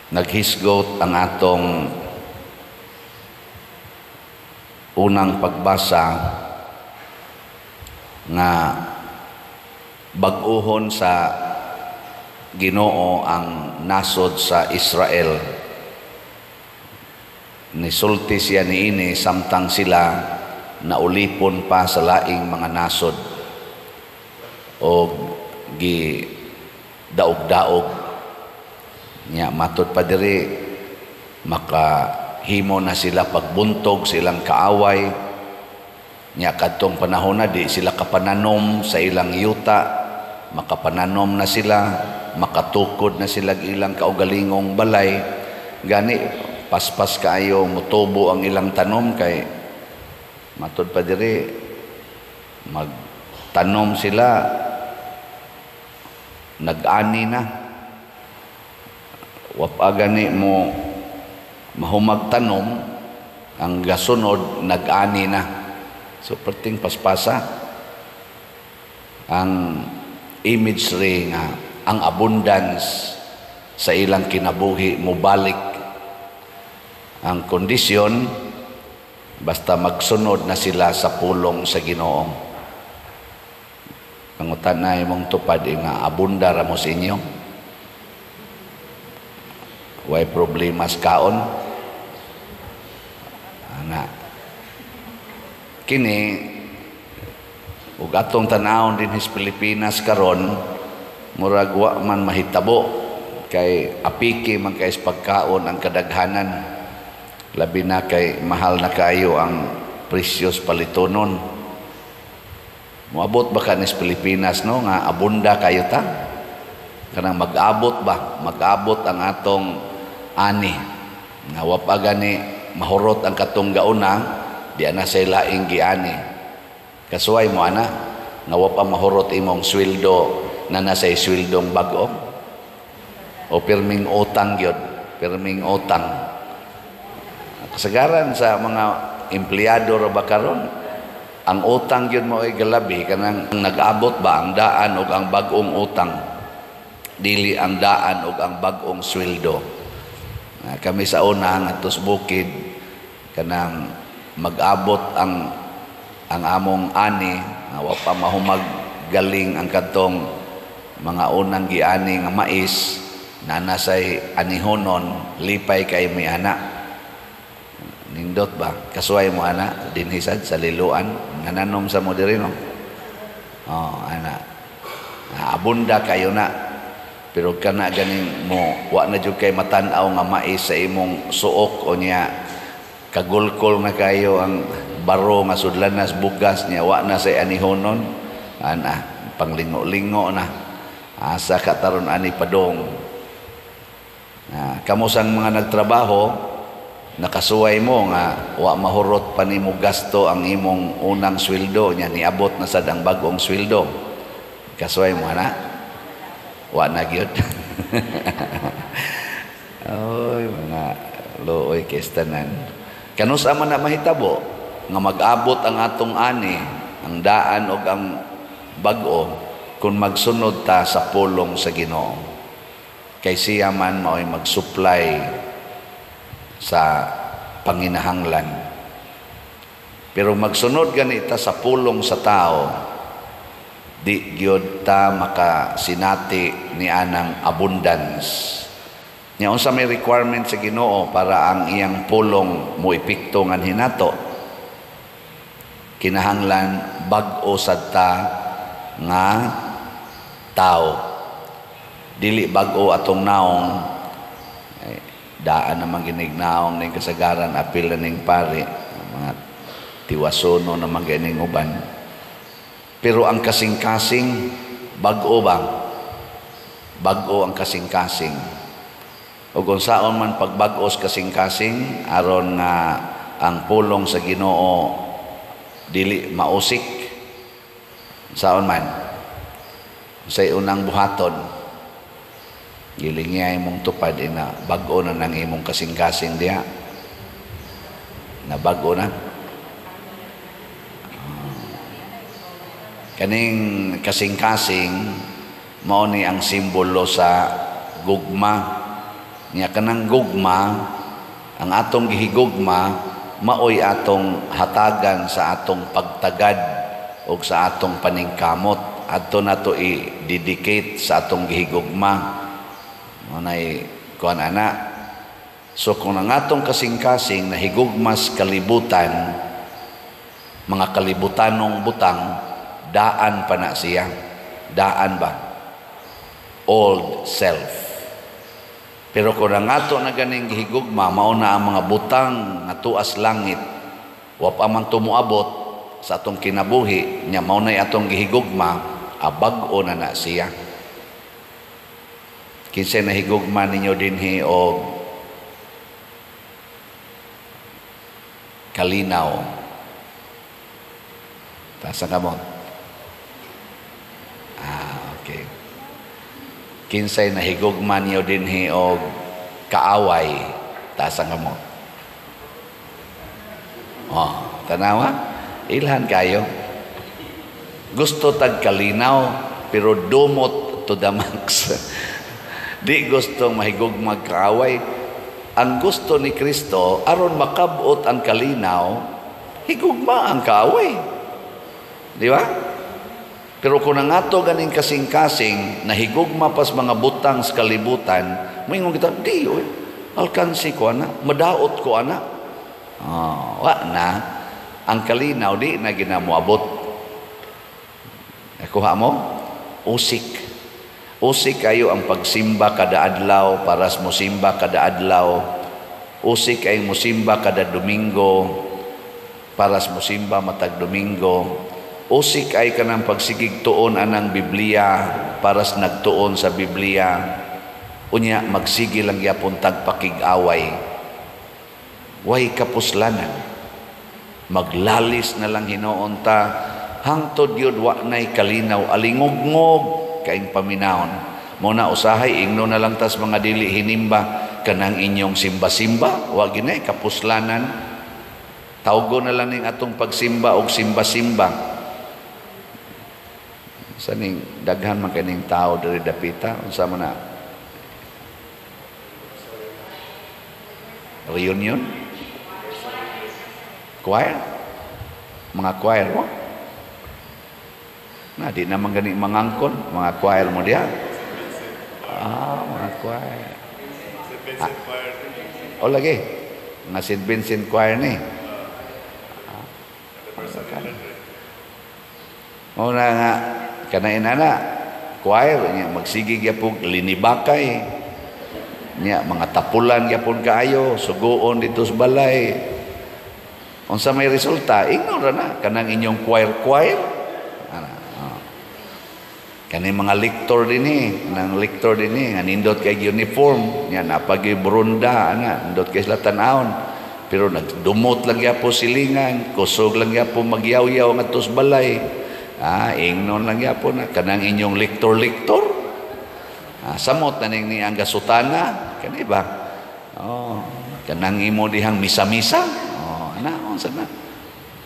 Naghisgot ang atong unang pagbasa nga bag-ohon sa Ginoo ang nasod sa Israel. Nisulti siya niini samtang sila naulipon pa sa laing mga nasod o gi daog-daog nya. Matud pa diri, makahimo na sila pagbuntog sa ilang kaaway nya. Kadtong panahon na di sila kapananom sa ilang yuta, makapananom na sila, makatukod na sila ilang kaugalingong balay. Gani paspas kaayo mutubo ang ilang tanom kay matud pa diri, magtanom sila, nag-ani na. Wa pa gani mo mahumag tanom, ang gasunod nag-ani na. So perting paspasa ang imagery nga ang abundance sa ilang kinabuhi mobalik. Ang kondisyon, basta magsunod na sila sa pulong sa Ginoo. Pangutan na imong tupad nga abunda ra mo sa inyo. Way problema sa kaon. Ana. Kini ug atong tan-awon dinhi sa Pilipinas karon, murag wa man mahitabo kay apiki man kay sa pagkaon ang kadaghanan, labi na kay mahal na kaayo ang presyos palitonon. Moabot ba ka ni sa Pilipinas, no, nga abunda kayo ta, kanang mag-abot ba, mag-abot ang atong ani nga wa pa gani mahurot ang katong gauna, di na say laing giani? Kasuway mo ana nga wa pa mahurot imong sweldo na nasay swildong bag-o, o pirming utang gyud, pirming utang? Kasagaran sa mga empleyado ra ba karon, ang utang gyud mo ay galabi. Kanang nag-abot ba ang daan og ang bag-ong utang, dili ang daan og ang bag-ong sweldo? Kami sa una ngadto sa bukid, kanang mag-abot ang among ani nga wa pa mahumag galing ang kadtong mga unang giani nga mais na nasay anihonon, lipay kay mi ana. Nindot ba? Kasuway mo ana dinhi sad sa Liloan, nananom sa mo diri, no? Oh, ana. Abunda kayo na. Pero kana ganing mo wa na jud kay matan-aw nga mais sa imong suok o niya kagulkol na kayo ang baro nga sudlanas bugas niya, wa na say anihonon ana, panglingo-lingo na, asa ka taron ani padong. Kamo sang mga nagtrabaho, nakasuway mo nga wa mahurot pa nimo gasto ang imong unang sweldo nya niabot na sad ang bag-ong sweldo? Kasuway mo ana? Wa na gyud. Oy, mga luoy kay tanan. Kanus-a man na mahitabo nga mag-abot ang atong ani, ang daan og ang bag-o, kung magsunod ta sa pulong sa Ginoo? Kay siya man mao'y mag-supply sa panginahanglan. Pero magsunod ganita sa pulong sa tao, di gyud ta makasinati ni anang abundance. Nya unsa may requirement sa Ginoo para ang iyang pulong mo epekto nganhi nato? Kinahanglan bag-o sad ta nga tao. Dili bag-o atong naong, eh, daan naman ginig naong ning kasagaran, apil na ning pari, mga tiwasono naman gining uban. Pero ang kasing-kasing, bag-o ba? Bag-o ang kasing-kasing. Ug unsaon man pagbag-os kasing-kasing aron nga ang pulong sa Ginoo dili mausik? Saon man? Say unang buhaton? Gilingi imong tupad ina bag-o na nang imong kasing-kasing diha. Na bag-o na. Kaning kasing-kasing mao ni ang simbolo sa gugma. Nya kanang gugma, ang atong gihigugma maoy atong hatagan sa atong pagtagad o sa atong paningkamot. Adto nato i-dedicate sa atong gihigugma. Manay kuan ana. So kung ang atong kasing-kasing nahigugmas kalibutan, mga kalibutanong butang, daan pa na siya. Daan ba? Old self. Pero kung ang ato na ganing gihigugma, mao na ang mga butang nga tuas langit, wa pa man tumuabot sa atong kinabuhi, nya mao na atong gihigugma, abag-o na na siya. Kinsay nahigugma ninyo dinhi og kalinaw? Taas ang kamot. Ah, okay. Kinsay nahigugma niyo dinhi og kaaway? Taas ang kamot. Oh, tanawa? Ilhan kayo. Gusto tag kalinaw, pero dumot to the max. Di gusto mahigugmag kaaway. Ang gusto ni Kristo, aron makabot ang kalinaw, higugma ang kaaway. Di ba? Pero kung ang ato ganing kasing-kasing, nahigugma pas mga butang sa kalibutan, moingon kita, di, oy, alkansi ko ana, madaot ko ana. Oh, wa na. Ang kalinaw, di na ginamuabot. Nakuha mo? Usik. Usik kayo ang pagsimba kada adlaw, paras mo simba kada adlaw. Usik ay musimba kada Domingo, paras mo simba matag Domingo. Usik ay kanang pagsigig tuon anang Biblia, paras nagtuon sa Biblia. Unya magsige lang gyapon tag pakig-away. Way kapuslanan. Maglalis na lang hinuon ta hangtod yun wa nay kalinaw, alingugngog kaing paminahon. Mo na usahay ingno na lang tas mga dili hinimba kanang inyong simba-simba, wa ginay kapuslanan. Tawgo na lang ning atong pagsimba og simba-simba. Sa ning daghan man kaning tao diri dapita, unsa man na reunion? Choir? Mga choir mo? Na di naman gani mangangkon, mga choir mo diha. Ah, mga choir. Ah. O lagi, mga St. Vincent Choir ni. Ah. Mo na nga kanain ana choir nya magsige gyapon linibakay nya mga tapulan gyapon kaayo suguon dito sa balay. Unsa may resulta? Ingnon ra na kanang inyong choir choir. Ana, oh. Kani mga lector dinhi, nang lector dinhi nga nindot kay uniform nya napagi brunda ana, nindot kay sila tan-awon. Pero nagdumot lang gyapon silingan, kusog lang gyapon magyaw-yaw ngadto sa balay. Ah, ingnon lang gyapon na kanang inyong lektor-lektor. Ah, samot na ning ni ang gasutana, kani ba? Oh, kanang imo dihang misa-misa. Oh, ana unsa na?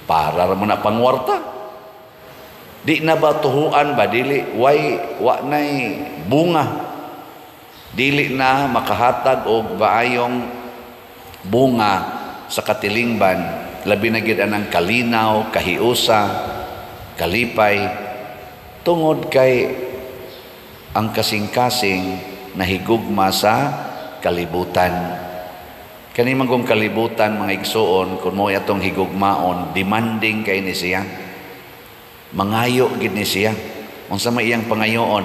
Para ra mo na pangwarta. Di na ba tuhuan ba dili way wa nay bunga. Dili na makahatag og maayong bunga sa katilingban, labi na gid anang kalinaw, kahiusa, kalipay, tungod kay ang kasing-kasing nahigugma sa kalibutan. Kani man kung kalibutan mga igsuon, kung mo atong higugmaon, demanding kay ni siya. Mangayo gid ni siya. Unsa may iyang pangayoon?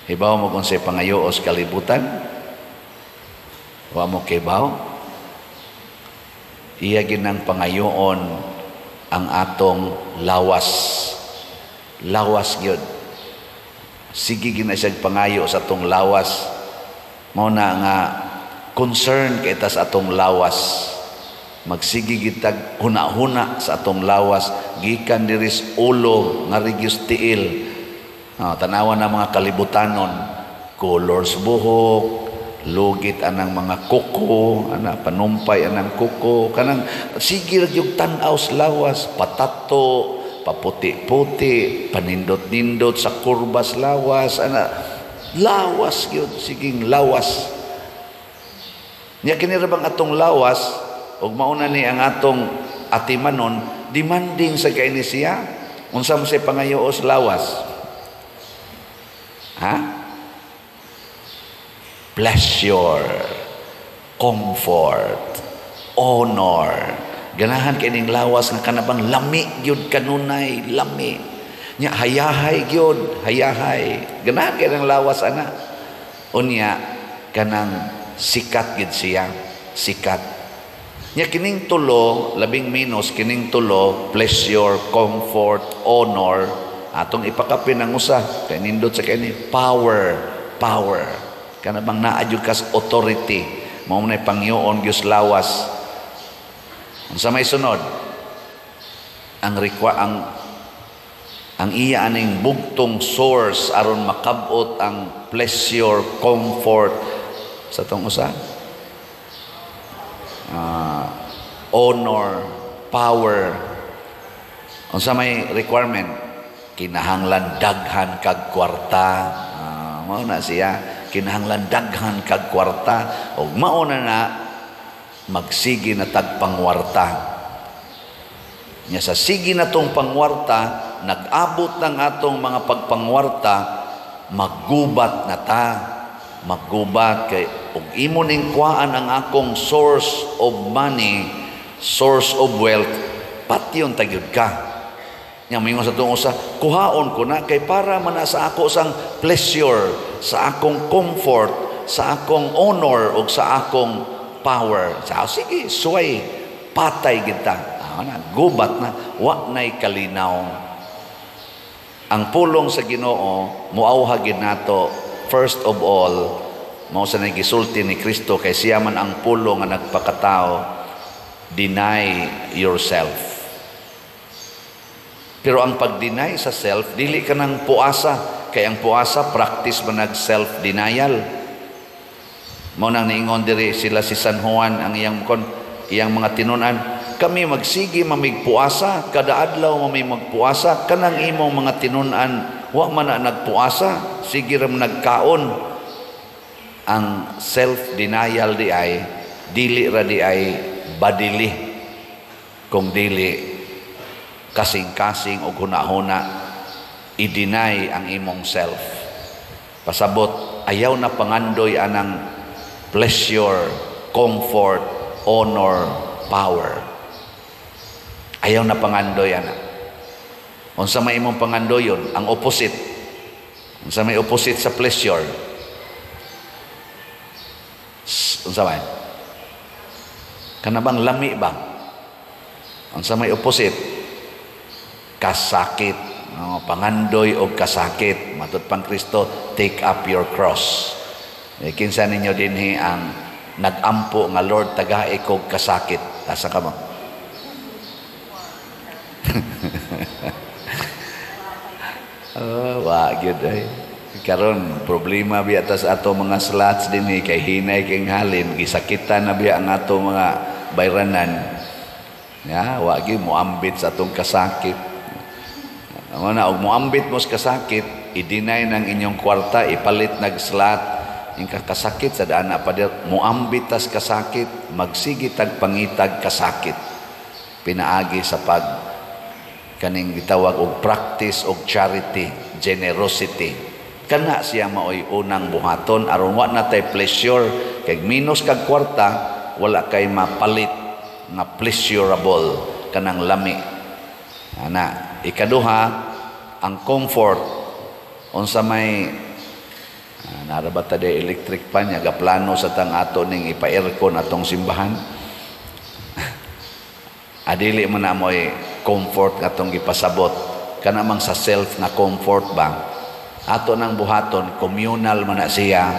Hibaw mo kung say pangayo sa kalibutan? Wa mo kibaw? Iya gid nang pangayoon ang atong lawas. Lawas gyud. Sige gid na siyang pangayo sa atong lawas. Mao na nga concern kay ta sa atong lawas. Magsige gid tag huna-huna sa atong lawas gikan diri sa ulo nga regyos tiil. Oh, tanawa na mga kalibutanon, colors buhok, lugit anang mga kuko, ana panumpay anang kuko, kanang sige ra gyud tan-aw sa lawas, patato, paputi-puti, panindot-nindot sa kurbas lawas, ana lawas gyud, siging lawas. Nya kini ra bang atong lawas ug mauna ni ang atong atimanon, demanding sa kay ni siya. Unsa man say pangayoos lawas? Ha? Pleasure, comfort, honor. Ganahan kay ning lawas nga kanabang lami gyud kanunay, lami. Nya hayahay gyud, hayahay. Ganahan kay nang lawas ana. Unya kanang sikat gyud siya, sikat. Nya kining tulo, labing minus kining tulo, pleasure, comfort, honor, atong ipakapin ang usa kay nindot sa kini, power, power. Kana bang naa jud kas authority, mao nay pangyoon gyud lawas. Unsa may sunod? Ang requa ang iya aning bugtong source aron makabot ang pleasure, comfort sa tong usa, honor, power. Unsa may requirement? Kinahanglan daghan kag kwarta. Mao na siya, kinahanglan daghan kag kwarta ug mao na na magsige na tag pangwarta. Nya sa sige na tong pangwarta, nag-abot ng atong mga pagpangwarta, maggubat na ta. Maggubat kay ug imo ning kuhaan ang akong source of money, source of wealth, patyon ta gyud ka. Nya moingon sa tuong usa, kuhaon ko na kay para man na sa ako sang pleasure, sa akong comfort, sa akong honor ug sa akong power. Sa sige, suway, patay kita. Na, gubat na, wa na'y kalinaw. Ang pulong sa Ginoo muawhag gid nato. First of all, mao sa gisulti ni Kristo kay siya man ang pulong nga nagpakatao, deny yourself. Pero ang pag-deny sa self, dili ka ng puasa. Kay ang puasa, practice man nag self-denial. Mao nang niingon diri sila si San Juan, ang iyang kon iyang mga tinunan, kami magsige mamig puasa, kada adlaw mami magpuasa, kanang imong mga tinunan wa man na nagpuasa, sige ra man nagkaon. Ang self-denial di ay dili ra di ay badili, kung dili kasing-kasing og hunahuna, i-deny ang imong self. Pasabot, ayaw na pangandoy anang pleasure, comfort, honor, power. Ayaw na pangandoy ana. Unsa may imong pangandoyon? Ang opposite. Unsa may opposite sa pleasure? Unsa may? Kana bang lami ba? Unsa may opposite? Kasakit. No, pangandoy og kasakit. Matud pang Kristo, take up your cross. Eh, kinsa ninyo dinhi ang nagampo nga, "Lord, tagai kog kasakit"? Asa ka mo? Oh, wa gyud ay. Karon problema biya tas ato mga slots dinhi kay hinay king halin, gisakitan na biya ang ato mga bayranan. Ya, wa gyud moambit sa atong kasakit. Amo na og moambit mo sa kasakit, i-deny ng inyong kwarta, ipalit nag slot ing kasakit sa daan na pader, moambit tas kasakit, magsige tag pangitag kasakit. Pinaagi sa pag kaning gitawag og practice og charity, generosity. Kana siya maoy unang buhaton aron wa na tay pleasure, kay minus kag kwarta, wala kay mapalit nga pleasurable, kanang lami. Ana, ikaduha, ang comfort. Unsa may nara ba ta electric pan nya gaplano sa tang ato ning ipa-aircon atong simbahan? Adili man na mo'y comfort atong gipasabot. Kana mang sa self nga comfort ba, ato nang buhaton, communal man na siya,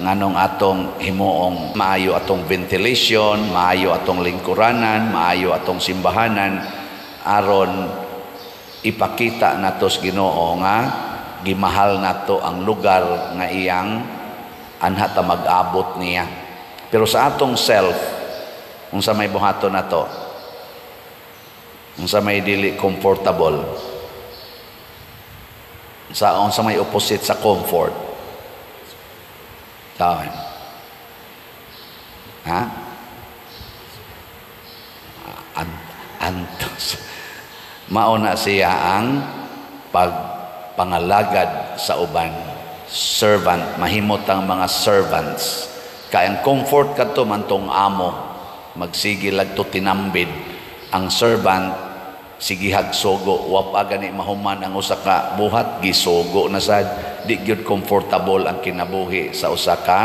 nganong atong himuong maayo atong ventilation, maayo atong lingkuranan, maayo atong simbahanan, aron ipakita nato sa Ginoo nga gimahal nato ang lugar nga iyang anha ta mag-abot niya. Pero sa atong self, unsa may buhaton nato? Unsa may dili comfortable? Sa unsa may opposite sa comfort? Sa Ha? Ha? Antos. Mao na siya ang pagpangalagad sa uban. Servant, mahimot ang mga servants. Kay ang comfort kadto mantong amo, magsige lag to tinambid. Ang servant sige hagsugo, wa pa gani mahuman ang usa ka buhat, gisugo na sad. Di gyud comfortable ang kinabuhi sa usa ka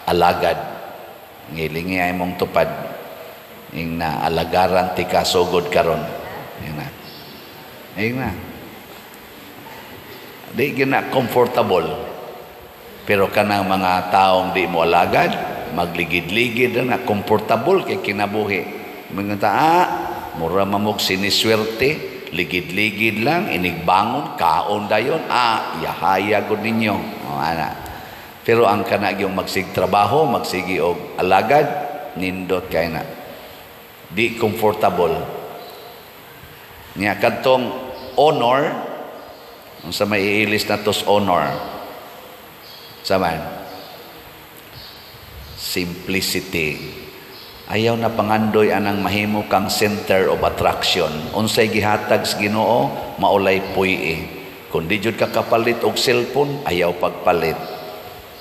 alagad. Ngilingi ay mong tupad ing na alagaran ti ka sugod karon. Ing na, ing na di gyud na comfortable. Pero kanang mga taong di mo alagad, magligid-ligid na, comfortable kay kinabuhi. Mga ta, ah, mura mamog siniswerte, ligid-ligid lang, inigbangon, kaon dayon, ah, yahaya gud ninyo. O, ana. Pero ang kana yung magsig trabaho, magsigi og alagad, nindot kay na. Di comfortable. Nya kadtong honor, unsa may iilis na tos honor? Saman? Simplicity. Ayaw na pangandoy anang mahimo kang center of attraction. Unsay gihatag sa Ginoo, maulay puy. Kung di jud ka kapalit og cellphone, ayaw pagpalit.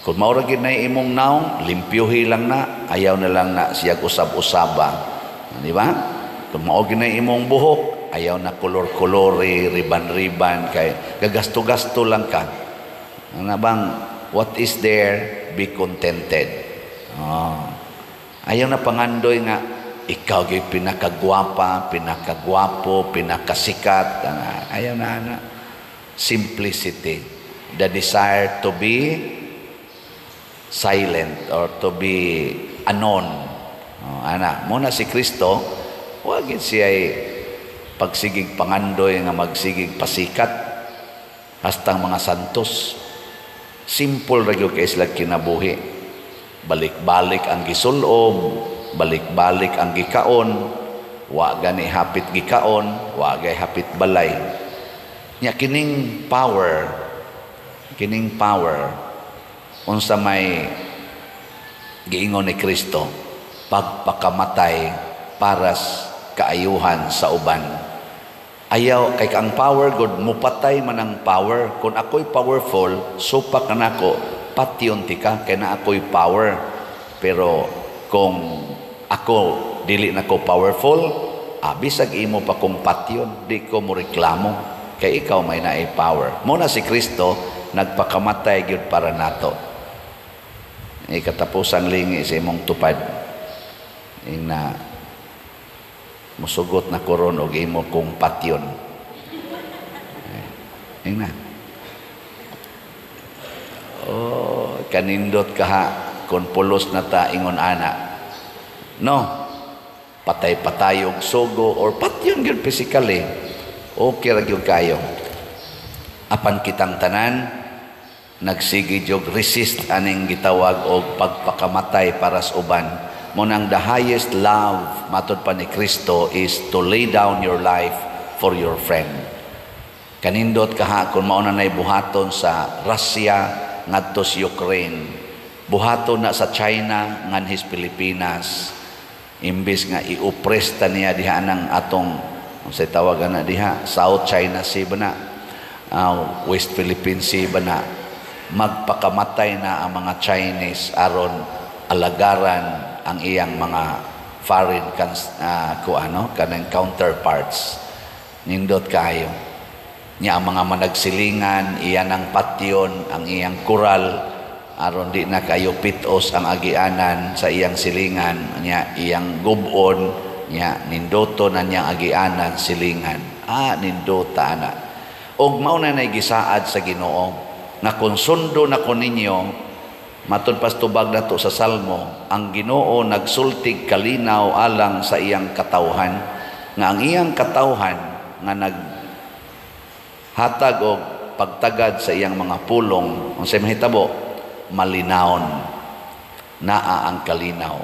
Kung mao ra gid na imong naong, limpyuhi lang na, ayaw na lang na siya usab-usaba. Di ba? Kung mao gid na imong buhok, ayaw na kolor-kolori, riban-riban, kay gagasto-gasto lang ka. Ano bang, what is there, be contented. Oh. Ayaw na pangandoy nga, ikaw gyud pinakagwapa, pinakagwapo, pinakasikat. Ayaw na, ana. Simplicity. The desire to be silent or to be anon. Oh, ana, muna si Kristo, wag siya pagsigig pangandoy nga magsigig pasikat hastang mga santos. Simple ra gyud kay sila kinabuhi. Balik-balik ang gisulob, balik-balik ang gikaon, wa gani hapit gikaon, wa gay hapit balay. Nya kining power unsa may giingon ni Kristo, pagpakamatay para kaayuhan sa uban. Ayaw kay ang power god mupatay man ang power. Kung ako'y powerful, supak nako, patyon tika kay na ako'y power. Pero kung ako dili na ko powerful, bisag imo pa kong patyon, di ko mo reklamo kay ikaw may naay power. Mo na si Kristo nagpakamatay gyud para nato. Ikatapusang lingi sa imong tupad ing na musugot na koron og imo kong patyon. Ing na. Oh, kanindot ka ha kung pulos na ta ingon ana. No. Patay-patay og sugo or patyon gyud physically. Okay ra gyud kayo. Apan kitang tanan nagsige jog resist aning gitawag og pagpakamatay para sa uban. Mo nang the highest love, matod pa ni Kristo, is to lay down your life for your friend. Kanindot kaha kung mao na nay buhaton sa Russia ngadto sa Ukraine. Buhaton na sa China nganhis Pilipinas. Imbis nga i-oppress ta niya diha nang atong unsay tawagan na diha, South China Sea ba na, West Philippine Sea ba na, magpakamatay na ang mga Chinese aron alagaran ang iyang mga foreign ku ano kanang counterparts. Nindot kaayo niya ang mga managsilingan, iyan ang patyon ang iyang koral aron di na kayo pitos ang agianan sa iyang silingan niya, iyang gubon niya, nindoto na niyang agianan silingan. Ah, nindota ana. Og mao na nay gisaad sa Ginoo nga kung sundo na ko ninyo. Matod pas tubag nato sa Salmo, ang Ginoo nagsultig kalinaw alang sa iyang katawhan, nga ang iyang katawhan nga naghatag og pagtagad sa iyang mga pulong, unsay mahitabo? Malinawon. Naa ang kalinaw.